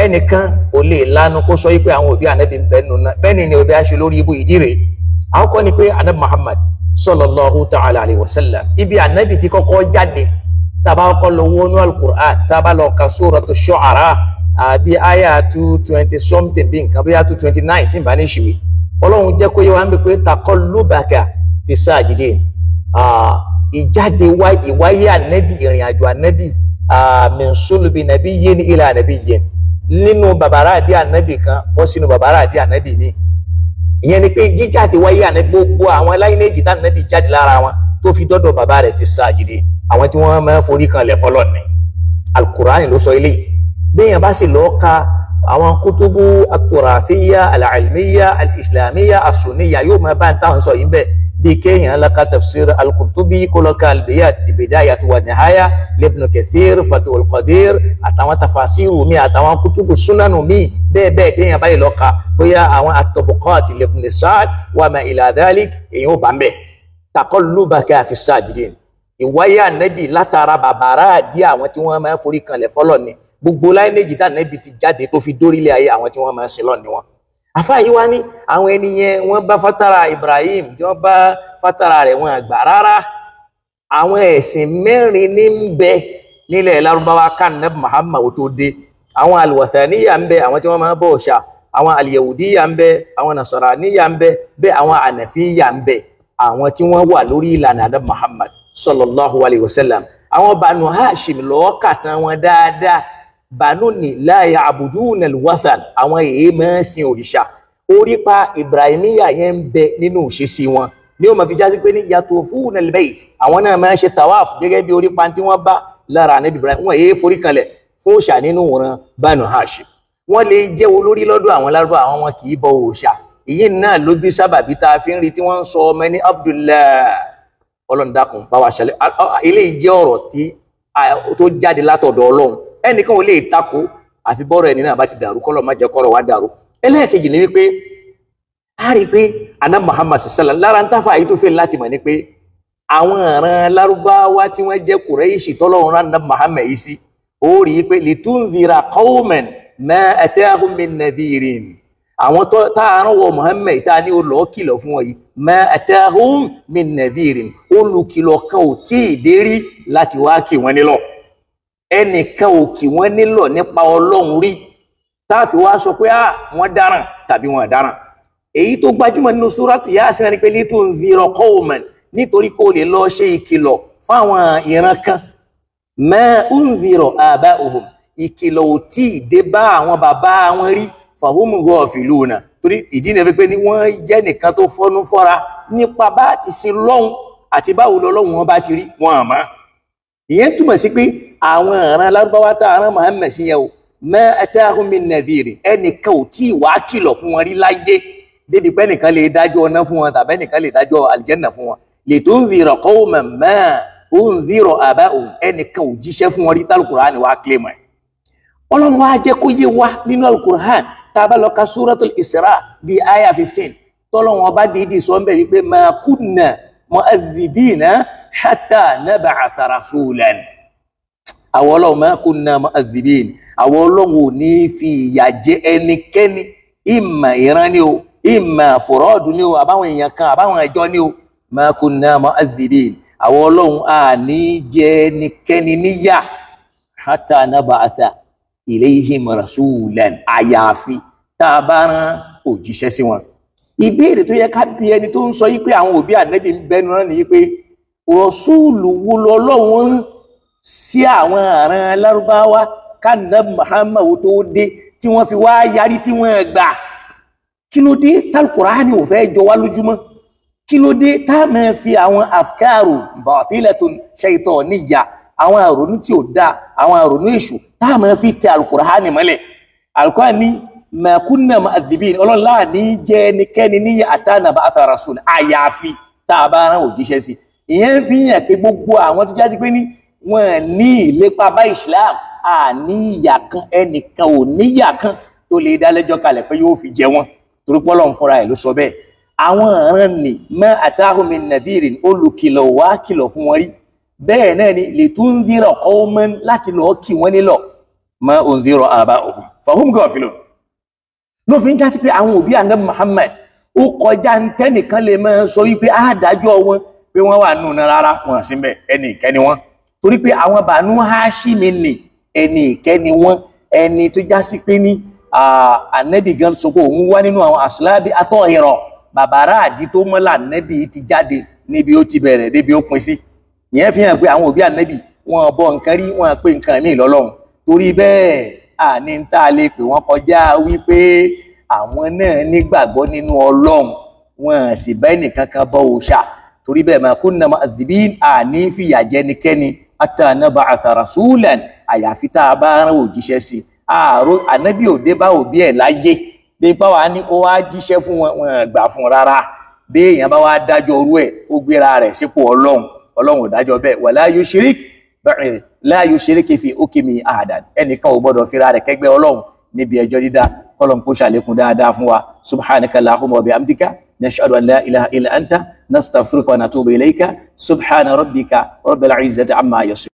Ẹnìkan ò lè lanu kó sọ pé àwọn òbí ànábì ń bẹ nù náà, bẹ́ẹ̀ ni òbí aṣọ lórí ibú. Ìdí rèé, àkọ́kọ́ ni pé ànábì Muhammad sallallahu ta'ala alayhi wa sallam, ibi ànábì ti kọ́kọ́ jáde, tàbá kọ́kọ́ lọ wọnú al-Qur'an, tàbá lọ ka suratu Shu'ara àbí àyà 220 something bí nǹkan bóyá 229 tí n bá ní ṣìwé, Ọlọ́run jẹ́ kó yé wa ń bí pé taqallubaka fi sajidin, ìjáde wá ìwáyé ànábì, ìrìn àjò ànábì, min sulbi nabiyyin ila nabiyyin, nínú bàbára àdí ànábì kan bọ́ sínú bàbára àdí ànábì mi. Ìyẹn ni pé jíjáde wáyé ànábì, gbogbo àwọn láìnéjì tá ànábì jáde lára wọn tó fi dọ́dọ̀ bàbá rẹ̀ fi sajidin, àwọn tí wọ́n máa ń forí kan lẹ̀ fọlọ́ ni. Al-Qur'ani ló sọ eléyìí. Béèyàn bá sì lọ́ọ́ ka àwọn kútúbù at-turafiyya, al-ilmiyya, al-islamiyya, as-sunniyya, yóò máa bá ń táwọn sọ yìí bẹ́ẹ̀, bí kéèyàn lọ́ka tafsir al-Qurtubi, kó lọ́ka al-Bidayatu wa Nihaya libn Kathir, Fathul Qadir, àtàwọn tafasiru mi, àtàwọn kútúbù súnánù mi bẹ́ẹ̀ bẹ́ẹ̀ téèyàn báyìí lọ́ka, bóyá àwọn at-Tabaqat libn Sa'd wa ma ila dhalik, èyàn ò bá ń bẹ̀. Taqallubaka fi sajidin, ìwáyé ànábì látara bàbàrà àdí àwọn tí wọ́n máa ń forí kanlẹ̀ fọlọ́ ni. Gbogbo láì méjì tá ànábì ti jáde tó fi dórílẹ̀ ayé, àwọn tí wọ́n máa ń sin lọ ni wọn. Àfáà yìí wá ní àwọn ẹni yẹn wọ́n bá fatara Ibrahim, tí wọ́n bá fatara rẹ̀, wọn àgbà rárá. Àwọn ẹ̀sìn mẹ́rin ní ń bẹ nílẹ̀ Lárúbáwá kánẹ́bù Muhammad tó dé. Àwọn alwàthaniya ń bẹ, àwọn tí wọ́n máa ń bọ òòṣà, àwọn alyahudiya ń bẹ, àwọn nasaraniya ń bẹ, bẹ́ẹ̀ àwọn ànàfíyà ń bẹ, àwọn tí wọ́n wà lórí ìlànà ànábì Muhammad sallallahu alayhi wa sallam. Àwọn Banu Hashim lọ́ọ́ kàtàn wọn dáadáa. Banu ni la ya'buduna al-wathan, àwọn èyí máa ń sin òrìṣà. Orípa Ibrahimiya yẹn ń bẹ nínú òṣèṣì wọn ní ó máa fi jásí pé ní yatufuna al-bayt, àwọn náà máa ń ṣe tawaf gẹ́gẹ́ bí orípa tí wọ́n bá lára ànábì Ibrahim. Wọn èyí forí kanlẹ̀ fún òòṣà nínú ìran Banu Hashim. Wọ́n lè jẹ́ olórí lọ́dọ̀ àwọn Lárúbá, àwọn wọn kì í bọ òòṣà. Èyí náà ló bí sábàbí tá a fi ń rí tí wọ́n ń sọ ọmọ ní Abdullah. Ọlọ́run dákun bá wa ṣẹlẹ̀. Eléyìí jẹ́ ọ̀rọ̀ tó jáde látọ̀dọ̀ Ọlọ́run, ẹnìkan ò lè takò, àfi bọ́rọ̀ ẹni náà bá ti dàrú, kọ́lọ̀ má jẹ́ kọ́rọ̀ wá dàrú. Ẹlẹ́ẹ̀kejì ni wípé a rí i pé aná Muhammad sallam lára ń táfà yìí tó fẹ́ láti mọ̀ ni pé àwọn ìran Lárúbáwá tí wọ́n jẹ́ Kùrẹ́ṣì tọ́lọ́run rán Muhammad yìí sí, ó rí i pé litunzira qawman ma atahum min nadhirin, àwọn tá a rán wọ Muhammad tá a ní ó lọ́ọ́ kìlọ̀ fún wọn yìí, ma atahum min nadhirin, olùkìlọ̀ kan ò tí ì dé rí láti wá kì wọ́n nílọ̀. Ẹnìkan ò kì wọ́n nílọ̀ nípa Ọlọ́run rí táàfi wá sọ pé wọ́n dáràn tàbí wọ́n dáràn. Èyí tó gbajúmọ̀ nínú súrátù Yásìn ni pé litunzira qawman, nítorí kó lè lọ ṣe ìkìlọ̀ fáwọn ìran kan, ma unzira aba'uhum, ìkìlọ̀ ò tí ì dé bá àwọn bàbá wọn rí, fahum ghafiluna. Torí ìdí ni pé ní wọ́n jẹ́ nìkan tó fọ́nú fọ́ra nípa bá ti sin lọ́hùn àti báwo lọ́lọ́hùn wọn bá ti rí wọn àmọ́. Ìyẹn túmọ̀ sí pé àwọn ìran Lárúbáwá tá a rán Muhammad sí yẹn o, ma atahum min nadhir, ẹnìkan ò tí ì wá kìlọ̀ fún wọn rí láyé débi pé ẹnìkan lè dájọ́ ọ̀nà fún wọn tàbí ẹnìkan lè dájọ́ àlìjẹ́nà fún wọn. Litunzira qawman ma unzira aba'uhum, ẹnìkan ò jíṣẹ́ fún wọn rí tálùkùránì wá kílẹ̀ mọ́ ẹ̀. Ọlọ́run wá jẹ́ kó yé wa nínú Al-Qur'an, tá a bá lọ ka Suratul Isra bíi aya 15, tọ́lọ́run ọba dídì sọ ń bẹ̀ wípé ma kunna mu'adhibina hatta nab'atha rasulan. Àwọn Ọlọ́run ma kunna mu'adhibin, àwọn Ọlọ́run ò ní fi ìyà jẹ ẹnikẹ́ni, ìmà ìran ni o, ìmà fọ̀rọ̀ọ̀dù ni o, àbáwọn èèyàn kan, àbáwọn ẹjọ́ ni o, ma kunna mu'adhibin, àwọn Ọlọ́run à ní jẹ ẹnikẹ́ni níyà hatta nab'atha ilayhim rasulan, àyàfi tá a bá rán òjíṣẹ́ sí wọn. Ìbéèrè tó yẹ ká bi ẹni tó ń sọ yí pé àwọn òbí ànẹ́bí ń bẹnu rán ni pé rọ̀súùlù wo lọ́lọ́run sí àwọn àrán Lárúbáwá kánà Muhammad tó dé tí wọ́n fi wá yarí tí wọ́n gbà? Kí ló dé tálkùránì ò fẹ́ jọ wá lójúmọ́? Kí ló dé tá máa fi àwọn afkaru batilatun shaytaniyya, àwọn àrònú tí ò dáa, àwọn àrònú èṣù, tá máa fi tẹ alkùránì mọ́lẹ̀? Alkùránì ma kunna mu'adhibin, Ọlọ́run láà ní jẹ́ ẹnikẹ́ni níyà hatta nab'atha rasul, àyàfi tá a bá rán òjíṣẹ́ sí. Ìyẹn fi hàn pé gbogbo àwọn tó jáde pé ní wọn ní ìlépa bá Islam, àní ìyà kan, ẹnìkan ò níyà kan tó lè dá lẹ́jọ́ kalẹ̀ pé yóò fi jẹ wọn, torí pé Ọlọ́run fúnra ẹ̀ ló sọ bẹ́ẹ̀. Àwọn ìran ni ma atahum min nadhirin, olùkìlọ̀ wá kìlọ̀ fún wọn rí. Bẹ́ẹ̀ náà ni litunzira qawman, láti lọ́ọ́ kì wọ́n nílọ̀, Ma unzira aba'uhum fahum ghafilun. Ló fi ń já sí pé àwọn òbí ànábì Muhammad ó kọjá ń tẹ́nìkan lè máa sọ wípé àádájọ́ wọn pé wọ́n wà nù náà rárá, wọn sí mbẹ̀, ẹni ìkẹ́ni wọn. Torí pé àwọn Banu Hashimi nì ẹni ìkẹ́ni wọn, ẹni tó já sí pé ní ànábì gan sọ pé òun wá nínú àwọn àṣìlábí atọ́hìrọ̀ bàbára àdí tó mọ́lá ànábì ti jáde níbi ó ti bẹ̀rẹ̀ débi ó pin sí. Ìyẹn fi hàn pé àwọn òbí ànábì wọn bọ nǹkan rí, wọn pé nǹkan míì lọ́lọ́run. Torí bẹ́ẹ̀ àní ń tá a lè pè wọ́n kọjá wípé àwọn náà nígbàgbọ́ nínú Ọlọ́run, wọn sì bá ẹnìkan kan bọ òòṣà. Torí bẹ́ẹ̀ ma kunna mu'adhibin, àní fìyà jẹnikẹ́ni hatta nab'atha rasulan, àyàfi tá a bá rán òjíṣẹ́ sí i. Ààrò ànábì òde bá òbí ẹ̀ láyé bí báwa ní ó wá jíṣẹ́ fún wọn, wọn gbà fún rárá. Bí èèyàn bá wá dájọ́ orú ẹ̀, ó gbéra rẹ̀ sípò Ọlọ́run, Ọlọ́run ò dájọ́ bẹ́ẹ̀. Wala yushrik la yushrik fi hukmi ahadan, ẹnìkan ò gbọ́dọ̀ fira rẹ̀ kẹ́gbẹ́ Ọlọ́run níbi ẹjọ́ dídá. Kọ́lọ́n kó ṣàlékún dáadáa fún wa. Subhanaka allahumma wa bihamdika nashhadu an la ilaha illa anta nastaghfiruka wa natubu ilayka. Subhana rabbika rabbil izzati amma yasifun.